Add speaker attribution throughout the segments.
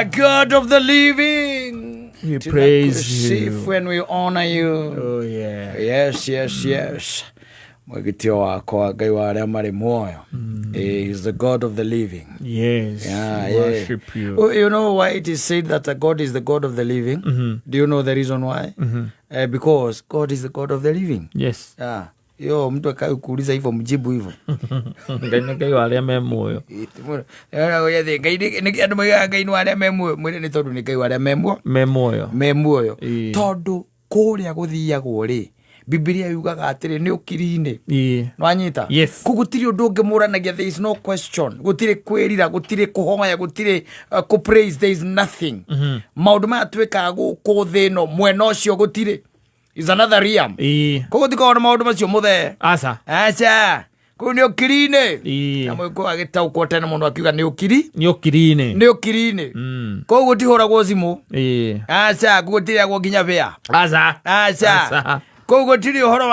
Speaker 1: God of the living.
Speaker 2: We praise
Speaker 1: Tunakusifu
Speaker 2: you.
Speaker 1: and we honor you.
Speaker 2: Oh yeah.
Speaker 1: Yes. Mwĩgitio wakwa Ngai wa arĩa marĩ muoyo. He is the God of the living.
Speaker 2: Yes.
Speaker 1: Yeah,
Speaker 2: we
Speaker 1: yeah.
Speaker 2: worship you.
Speaker 1: Oh, you know why it is said that God is the God of the living? Do you know the reason why? Because God is the God of the living.
Speaker 2: Yes.
Speaker 1: Yeah. Yo, mtu akakuuliza hivyo mjibu hivyo.
Speaker 2: Ngai nĩ Ngai wa arĩa me muoyo.
Speaker 1: Ngai andå maigaga Ngai nĩ wa arĩa me muoyo mwĩre nĩ tondũ nĩ Ngai wa arĩa me muoyo
Speaker 2: Me muoyo.
Speaker 1: me muoyo.
Speaker 2: Ĩĩ.
Speaker 1: Tondũ kũrĩa gũthiagwo rĩ, Bibilia yugaga atĩrĩ nĩ ũkiri-inĩ.
Speaker 2: Ĩĩ.
Speaker 1: Nwanyita?
Speaker 2: Yes.
Speaker 1: Kũ gũtirĩ ũndũ ũngĩ mũranagia, there is no question, gũtirĩ kwĩrira, gũtirĩ kũhoya, gũtirĩ kũ praise, there is nothing. Maũndũ maya twĩkaga gũkũ thĩ ĩno mwena ũcio gũtirĩ, is another realm.
Speaker 2: Ĩĩ.
Speaker 1: Kũguo tikoragwo na maũndũ macio mũthee.
Speaker 2: Aca.
Speaker 1: Aca, kũu nĩ ũkiri-inĩ.
Speaker 2: Ĩĩ.
Speaker 1: Na mũgĩkũyũ agĩtaũkwo tene mũno akiuga nĩ ũkiri,
Speaker 2: Nĩ ũkiri-inĩ.
Speaker 1: nĩ ũkiri-inĩ. Kũu gũtihũragwo thimũ.
Speaker 2: Ĩĩ.
Speaker 1: Aca, kũu gũtirĩagwo nginya bĩa.
Speaker 2: Aca.
Speaker 1: Aca,
Speaker 2: Aca.
Speaker 1: kũu gũtirĩ ũhoro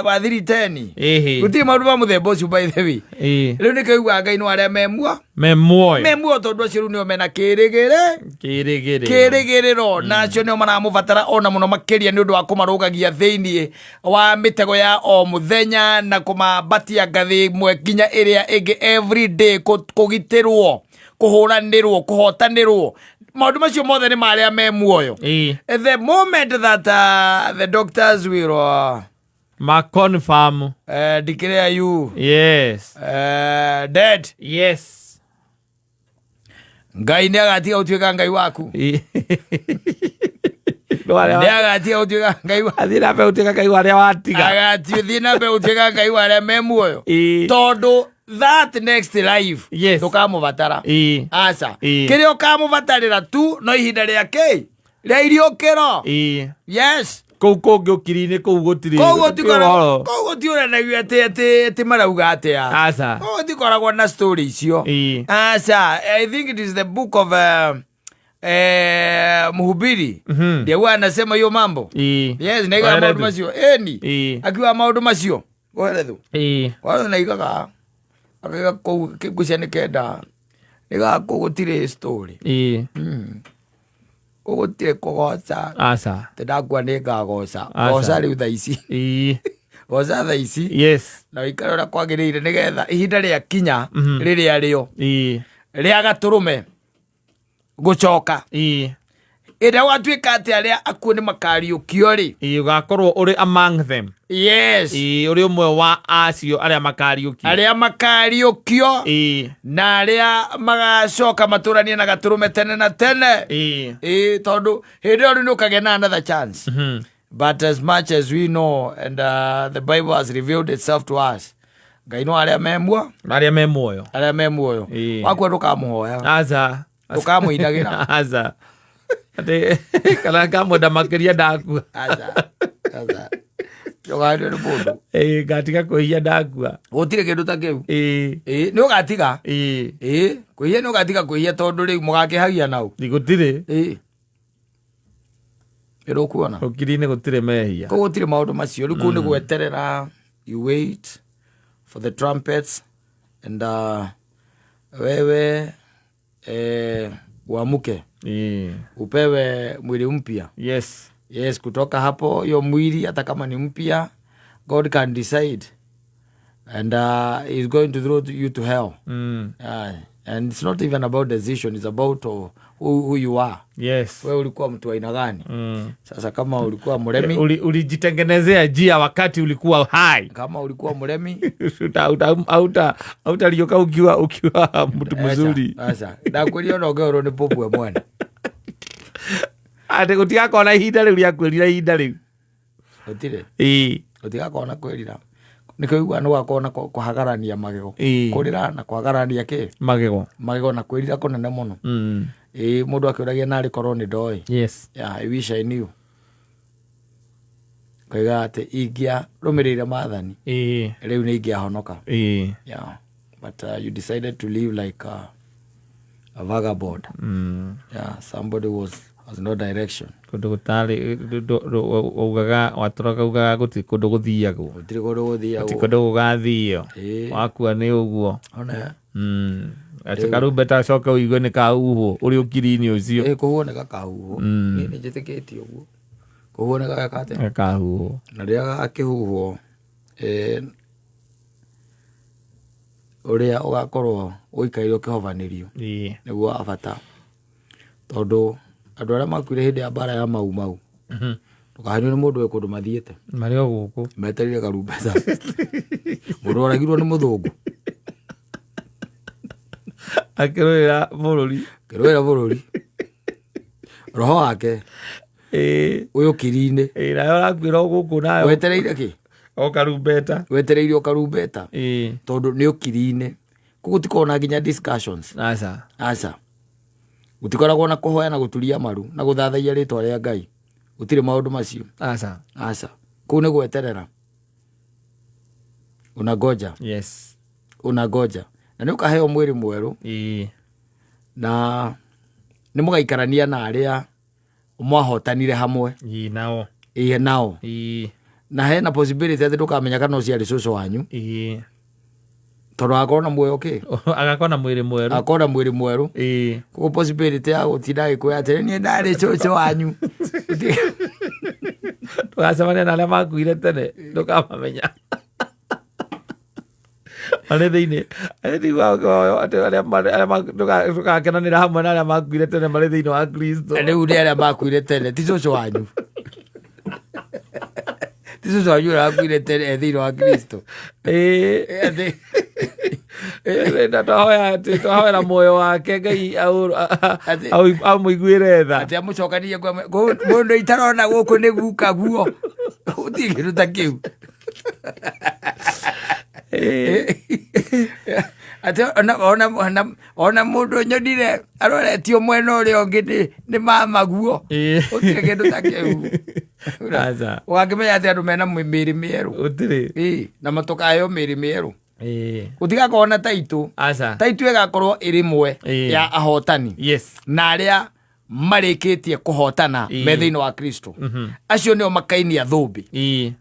Speaker 1: wa thiriteni.
Speaker 2: Ĩhĩ.
Speaker 1: Gũtirĩ maũndũ ma mũthemba ũcio, by the way.
Speaker 2: Ĩĩ.
Speaker 1: Rĩu nĩkĩo ugaga Ngai nĩ arĩa me muoyo.
Speaker 2: Me muoyo.
Speaker 1: Me muoyo, tondũ acio rĩu nĩo mena kĩrĩgĩrĩ
Speaker 2: Kĩrĩgĩrĩro.
Speaker 1: Kĩrĩgĩrĩro, na acio nĩo maramũbatara ona mũno makĩria nĩ ũndũ wa kũmarũgagia thĩiniĩ wa mĩtego ya o mũthenya na kũmambatia ngathĩ ĩmwe nginya ĩrĩa ĩngĩ every day, kũgitĩrwo, kũhũranĩrwo, kũhotanĩrwo. Maũndũ macio mothe nĩ marĩa me muoyo.
Speaker 2: Ĩĩ.
Speaker 1: The moment that the doctors will
Speaker 2: Ma confirm.
Speaker 1: Declare you
Speaker 2: Yes.
Speaker 1: dead,
Speaker 2: Yes.
Speaker 1: Ngai nĩ agatiga gũtuĩka Ngai waku.
Speaker 2: Ĩĩ. No arĩa
Speaker 1: Nĩ agatiga gũtuĩka Ngai wa
Speaker 2: athiĩ na mbere gũtuĩka Ngai wa arĩa watiga.
Speaker 1: Agathiĩ na mbere gũtuĩka Ngai wa arĩa me muoyo.
Speaker 2: Ĩĩ.
Speaker 1: Tondũ that next life
Speaker 2: Yes.
Speaker 1: ndũkamũbatara.
Speaker 2: Ĩĩ.
Speaker 1: Aca.
Speaker 2: Ĩĩ.
Speaker 1: Kĩrĩa ũkamũbatarĩra tu no ihinda rĩa kĩ rĩa iriũkĩro.
Speaker 2: Ĩĩ.
Speaker 1: Yes.
Speaker 2: Kũu kũngĩ ũkiri-inĩ kũu gũtirĩ.
Speaker 1: Koguo
Speaker 2: Gũtirĩ ũhoro.
Speaker 1: koguo tiũranagia atĩ marauga atĩa.
Speaker 2: Aca.
Speaker 1: Koguo tikoragwo na story icio.
Speaker 2: Ĩĩ.
Speaker 1: Aca, I think it is the book of Mhubiri ndiye huwa anasema hiyo mambo.
Speaker 2: Ĩĩ.
Speaker 1: Yes, naigaga maũndũ
Speaker 2: Kohelethu.
Speaker 1: macio ĩni.
Speaker 2: Ĩĩ.
Speaker 1: Akiuga maũndũ macio Kohelethu.
Speaker 2: Ĩĩ.
Speaker 1: Kohelethu naigaga akaiga kũu ngũcia nĩ kenda naigaga kũu gũtirĩ story.
Speaker 2: Ĩĩ.
Speaker 1: Kũu gũtirĩ kũgoca.
Speaker 2: Aca.
Speaker 1: Atĩ ndakua nĩ ngagoca.
Speaker 2: Aca.
Speaker 1: Goca rĩu thaa ici.
Speaker 2: Ĩĩ.
Speaker 1: Goca thaa ici
Speaker 2: Yes.
Speaker 1: na ũikare ũrĩa kwagĩrĩire nĩgetha ihinda rĩa kinya rĩrĩa rĩo
Speaker 2: Ĩĩ.
Speaker 1: rĩa gatũrũme gũcoka,
Speaker 2: Ĩĩ.
Speaker 1: ĩrĩa gwatuĩka atĩ arĩa akuũ nĩ makariũkio rĩ.
Speaker 2: Ĩĩ, ũgakorwo ũrĩ among them.
Speaker 1: Yes.
Speaker 2: Ĩĩ, ũrĩ ũmwe wa acio arĩa makariũkio.
Speaker 1: Arĩa makariũkio
Speaker 2: Ĩĩ.
Speaker 1: na arĩa magacoka matũranie na gatũrũme tene na tene.
Speaker 2: Ĩĩ.
Speaker 1: Ĩĩ, tondũ hĩndĩ ĩyo rĩu nĩ ũkagĩa na another chance. But as much as we know and the Bible has revealed itself to us, Ngai no arĩa me muoyo.
Speaker 2: Arĩa me muoyo.
Speaker 1: Arĩa me muoyo.
Speaker 2: Ĩĩ.
Speaker 1: Wakua ndũkamũhoya.
Speaker 2: Aca.
Speaker 1: Ndũkamũinagĩra.
Speaker 2: Aca. Atĩ kana ngamwenda makĩria ndakua.
Speaker 1: Aca, aca, ndũkahenio nĩ mũndũ.
Speaker 2: Ĩĩ, ngatiga kwĩhia ndakua.
Speaker 1: Gũtirĩ kĩndũ ta kĩu.
Speaker 2: Ĩĩ.
Speaker 1: Ĩĩ, nĩ ũgatiga.
Speaker 2: Ĩĩ.
Speaker 1: Ĩĩ, kwĩhia nĩ ũgatiga kwĩhia tondũ rĩu mũgakĩhagia nau.
Speaker 2: Gũtirĩ.
Speaker 1: Ĩĩ, ĩrũkuona.
Speaker 2: Ũkiri-inĩ gũtirĩ mehia.
Speaker 1: Koguo gũtirĩ maũndũ macio rĩu, kũu nĩ gweterera. You wait for the trumpets and wewe uamuke,
Speaker 2: Ĩĩ.
Speaker 1: upewe mwili mpya.
Speaker 2: Yes.
Speaker 1: Yes, kutoka hapo hiyo mwili hata kama ni mpya, God can decide and he's going to throw you to hell. And it's not even about decision, it's about who you are.
Speaker 2: Yes.
Speaker 1: Wewe ulikuwa mtu wa aina gani? Sasa kama ulikuwa mremi,
Speaker 2: Ulijitengenezea njia wakati ulikuwa hai.
Speaker 1: Kama ulikuwa mremi,
Speaker 2: Hautaliuka ukiwa mtu mzuri.
Speaker 1: Aca, ndakwĩria ona ũngĩhũrwo nĩ popu we mwene.
Speaker 2: Atĩ gũtigakorwo na ihinda rĩu rĩa kwĩrira ihinda rĩu.
Speaker 1: Gũtirĩ.
Speaker 2: Ĩĩ.
Speaker 1: Gũtigakorwo na kwĩrira, nĩkĩo ugaga nĩ gũgakorwo na kũhagarania magego.
Speaker 2: Ĩĩ.
Speaker 1: Kũrĩra na kũhagarania kĩ?
Speaker 2: Magego.
Speaker 1: Magego na kwĩrira kũnene mũno. Ĩĩ, mũndũ akĩũragia narĩ korwo nĩ ndoĩ.
Speaker 2: Yes.
Speaker 1: Yeah, I wish I knew. Koiga atĩ ingĩarũmĩrĩire maathani rĩu nĩ ingĩahonoka. Yeah. But you decided to live like a vagabond. Yeah, somebody was has no direction.
Speaker 2: Kũndũ gũtarĩ ugaga watũraga ugaga gũtirĩ kũndũ gũthiagwo.
Speaker 1: Gũtirĩ kũndũ
Speaker 2: Gũtirĩ
Speaker 1: gũthiagwo.
Speaker 2: Kũndũ gũgathio.
Speaker 1: Ĩĩ.
Speaker 2: Wakua nĩ ũguo.
Speaker 1: Ona.
Speaker 2: Gacio karumbeta acoke ũigue nĩ kahuhwo ũrĩ ũkiri-inĩ ũcio.
Speaker 1: Ĩ, kũhuhwo nĩ gakahuhwo. Niĩ nĩ njĩtĩkĩtie ũguo, kũhuhwo nĩ gageka atĩa?
Speaker 2: Gakahuhwo.
Speaker 1: Na rĩrĩa gagakĩhuhwo, ũrĩa ũgakorwo ũikaire ũkĩhobanĩrio nĩguo wa bata, tondũ andũ arĩa makuire hĩndĩ ya mbara ya Mau Mau, ndũkahenio nĩ mũndũ wĩ kũndũ mathiĩte.
Speaker 2: Marĩ o gũkũ.
Speaker 1: Metereire karumbeta. Mũndũ oragirwo nĩ mũthũngũ.
Speaker 2: Akĩrũĩra bũrũri.
Speaker 1: Akĩrũĩra bũrũri. Roho wake wĩ ũkiri-inĩ.
Speaker 2: Ĩĩ, nawe ũrakuĩra o gũkũ nawe.
Speaker 1: Wetereire kĩ?
Speaker 2: O karumbeta.
Speaker 1: Wetereire o karumbeta. Tondũ nĩ ũkiri-inĩ. Koguo gũtikoragwo na nginya discussions.
Speaker 2: Aca.
Speaker 1: Aca. Gũtikoragwo na kũhoya na gũturia maru na gũthathaiya rĩtwa rĩa Ngai. Gũtirĩ maũndũ macio.
Speaker 2: Aca.
Speaker 1: Aca. Kũu nĩ gweterera. Unangoja.
Speaker 2: Yes.
Speaker 1: Unangoja. Na nĩ ũkaheo mwĩrĩ mwerũ. Na nĩ mũgaikarania na arĩa mwahotanire hamwe.
Speaker 2: Ĩĩ, nao.
Speaker 1: Ĩĩ, nao. Na hena possibility atĩ ndũkamenya kana ũcio arĩ cũcũ wanyu. Tondũ agakorwo na muoyo kĩ?
Speaker 2: Agakorwo na mwĩrĩ mwerũ.
Speaker 1: Agakorwo na mwĩrĩ mwerũ. Koguo possibility ya gũtinda agĩkwĩra atĩrĩ, niĩ ndarĩ cũcũ wanyu.
Speaker 2: Ndũgacemania na arĩa makuire tene, ndũkamamenya. Marĩ thĩinĩ, arĩa ndiguaga atĩ arĩa marĩ- arĩa ma- ndũka- ndũgakenanĩra hamwe na arĩa makuire tene marĩ thĩinĩ wa Kristo.
Speaker 1: Rĩu nĩ arĩa makuire tene, ti cũcũ wanyu. Ti cũcũ wanyu ũrĩa wakuire tene e thĩinĩ wa Kristo. Atĩ
Speaker 2: Na twahoya atĩ twahoera muoyo wake Ngai
Speaker 1: Atĩ-
Speaker 2: amũiguĩre tha.
Speaker 1: Atĩ amũcokanie kwa mũndũ itarona gũkũ nĩ guka guo. Gũtirĩ kĩndũ ta kĩu. Atĩ ona mũndũ nyonire aroretio mwena ũrĩa ũngĩ nĩ mama guo. Gũtirĩ kĩndũ ta kĩu.
Speaker 2: Aca.
Speaker 1: Ũgakĩmenya atĩ andũ mena mĩĩrĩ mĩerũ.
Speaker 2: Gũtirĩ.
Speaker 1: Na matũkaheo mĩĩrĩ mĩerũ. Gũtigakorwo na taitũ.
Speaker 2: Aca.
Speaker 1: Taitũ ĩgakorwo ĩrĩ ĩmwe ya ahotani.
Speaker 2: Yes.
Speaker 1: Na arĩa marĩkĩtie kũhotana me thĩinĩ wa Kristo. Acio nĩo makainia thũmbĩ.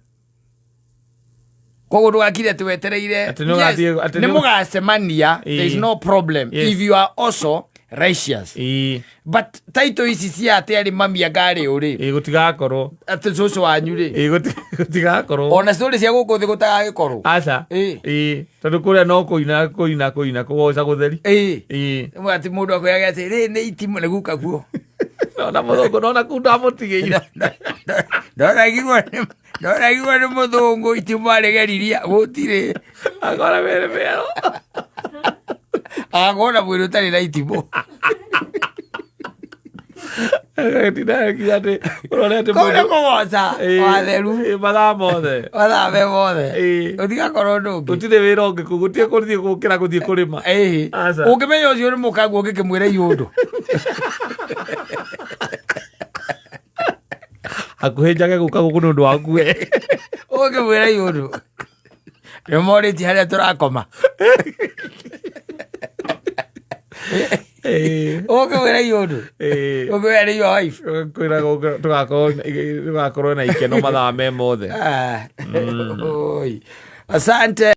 Speaker 1: Koguo ndũgakire atĩ wetereire.
Speaker 2: Atĩ nĩ ũgathiĩ-
Speaker 1: Yes,
Speaker 2: atĩ
Speaker 1: nĩ
Speaker 2: nĩ-
Speaker 1: mũgacemania. There is no problem if you are also righteous. But taitũ ici cia atĩ arĩ mami anga arĩ ũrĩ.
Speaker 2: Gũtigakorwo.
Speaker 1: Atĩ cũcũ wanyu rĩ.
Speaker 2: Gũtigakorwo.
Speaker 1: Ona story cia gũkũ thĩ gũtagagĩkorwo.
Speaker 2: Aca. Tondũ kũrĩa no kũina kũina kũina kũgoca gũtheri.
Speaker 1: Rĩmwe atĩ mũndũ akwĩraga atĩ rĩ nĩ itimũ nĩ guka guo.
Speaker 2: Nona mũthũngũ nona kuu ndamũtigĩire.
Speaker 1: Ndoragirwo nĩ ndoragirwo nĩ mũthũngũ itimũ arĩgeririe gũtirĩ.
Speaker 2: Akora mere mero.
Speaker 1: Agakorwo na mwĩrĩ ũtarĩ na itimũ.
Speaker 2: Agatinda akiuga atĩ ũrore atĩ
Speaker 1: Kũu nĩ
Speaker 2: mũndũ-
Speaker 1: kũgoca watheru.
Speaker 2: Mathaa mothe.
Speaker 1: Mathaa me mothe. Gũtigakorwo ũndũ ũngĩ.
Speaker 2: Gũtirĩ wĩra ũngĩ kũu, gũtirĩ gũthiĩ gũkĩra gũthiĩ kũrĩma. Aca.
Speaker 1: Ũngĩmenya ũcio nĩ mũkaguo ũngĩkĩmwĩra iũndũ.
Speaker 2: Hakuhĩ njage gũka gũkũ nĩ ũndũ waku we.
Speaker 1: Ũngĩmwĩra iũndũ. Nĩ morĩtie harĩa tũrakoma. Ũngĩmwĩra iũndũ. Ũngĩmwĩra nĩ your wife.
Speaker 2: Kwĩra tũgakorwo na ikeno mathaa me mothe.
Speaker 1: Oi. Asante.